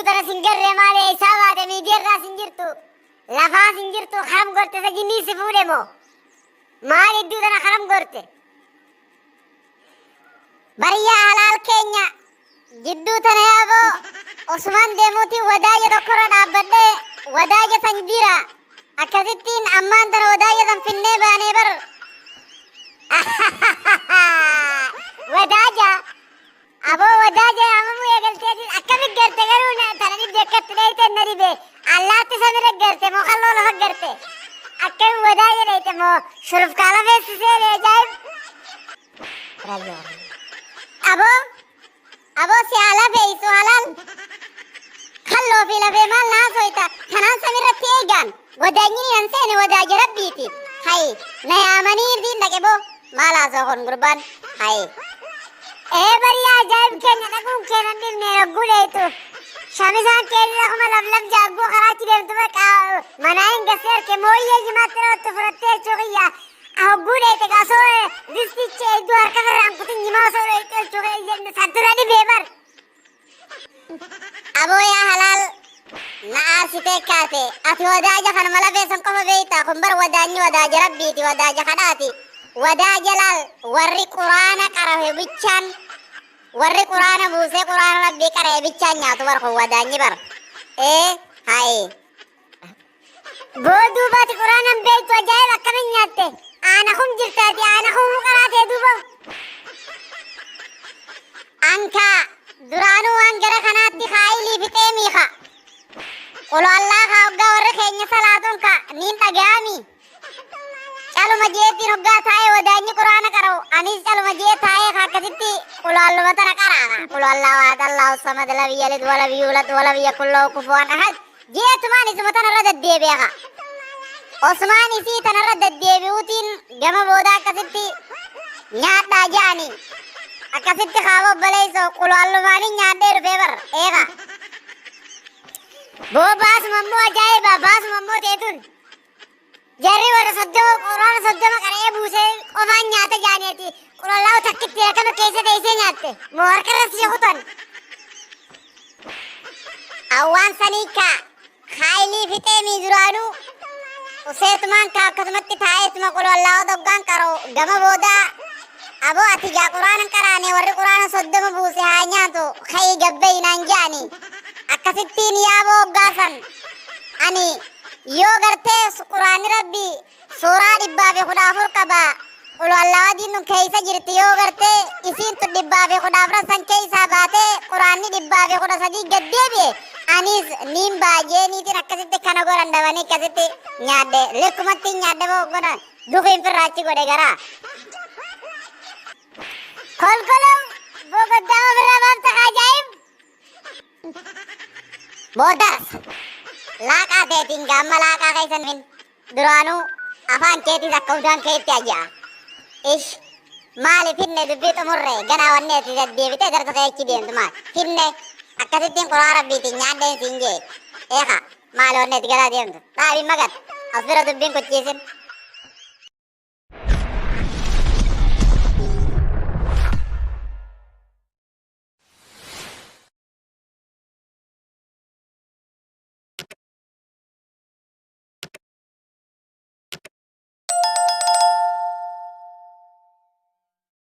tana sin garree maali eessaa baate miidiyaa irraa sin jirtu lafaa sin jirtu karam gorte isa jinnii si fuudhe moo maal idduu tana karam gorte. Bariyyaa halaal keenya jidduu tana yaaboo osumaan deemuutiin wadaaja tokkorra dhaabbadhee wadaaja san jira akkasittiin ammaan tana wadaaja san finnee baanee bar wadaaja aboo wadaaja yaamamuu eegalteetiin akkami garte garuu tana dhibde akkatti dheeyteen na dhibe allaatti samira garte moo kalloo lafa garte akkami wadaaja dheeyte moo shurufkaa lafeessisee ajaa'ib. Aboo aboo si haa lafeessu halaal kalloo fi lafee maal naa soyta tanaan samirratti eegaan wadaanyini nan seene wadaaja rabbiiti hay na yaamanii irtiin dhaqe boo maal haasoo kun gurbaan hay ee barii ajaa'ib keenya dhaquun kee nan dhibne yogguu dheeytu shamisaan keetii akkuma laflaf jaagguu karaachi deemtu bakka manaa hin gassee harke mooyyee jimaatti dhawattu fudhattee jechuu kiyya Hogguu dheeyte gaa osoo distichi eegduu harka irraan kutin jimaa osoo dheeyte jechuu kiyya santura dhibee bar. Aboo yaa halaal na aarsitee kaate ati wadaaja kanuma lafee san qofa beektaa kun bar wadaanyi wadaaja rabbiiti wadaaja kadhaati wadaaja laal warri quraana qarahe bichaan warri quraana buusee quraana rabbii qara'e bichaan nyaatu bar kun wadaanyi bar ee hayi. Boo duuba ati quraanan beektu ajaa'ib akkamin nyaatte aana kum jirtaati aana kumuu qaraatee duuba. Anka duraanuu waan gara kanaatti kaayilii fixee miika. Qulu allaa kaa hoggaa warri keenya salaatuun ka niin dhaga'ami. Caluma jeetiin hoggaa taa'ee wadaanyi quraana qara'u anis caluma jee taa'ee ka akkasitti qulu alluma tana qara'a. Qulu allaa waad allahu samad lam yalid walam yuulad walam yakun lahu kufuwan ahad. Jeetumaan isuma tanarra deddeebi'a ka. Osmaan isii tanarra deddeebi'uutiin gama booda akkasitti nyaadhaa ja'anii. Akkasitti kaaba obboleessoo qulu allumaanii nyaadhee dhufee bar eega. Boo baasuma immoo ajaa'iba baasuma immoo teetun. Jarri warra 30 quraana 30 qara'ee buusee qofaan nyaata jaaneeti qulallaa'u takkitti rakama keessa teessee nyaatte moo harkarra si kutan. Awwaan sanii ka haayilii fixee mii duraanuu useetumaan ka akkasumatti taa'eetuma qulallaa'u doggaan qara'u gama boodaa aboo ati gaa quraana qaraane warri quraana 30 buuse haa nyaatu ka'ii gabbayi naan jaani akkasittiin yaaboo hoggaasan ani yoo gartee quraanni rabbii suuraa 114 qaba qulu allaawadiin tun keeysa jirti yoo gartee isiin tun 114 san keeysaa baatee quraanni 113 gad deebi'e anis niin baay'eeniitiin akkasitti kana godhan dhabanii akkasitti nyaadhe likkumatti nyaadhe moo godhan dukiin firraachi godhe garaa kolkoloo bogoddaa ofirraa baafta ajaa'ib. Boodas laaqaa teetiin gaamma laaqaa keessan hin duraanuu afaan keetis akka udaan keetti ayya'a. Ish maali finne dubbii xumurre ganaa wanni ati deddeebitee darsa kee achi deemtu maal finne akkasittiin qoraa rabbiitiin nyaadheen siin jee eeka maali wanni ati garaa deemtu dhaabi magat as bira dubbiin kuchiisin.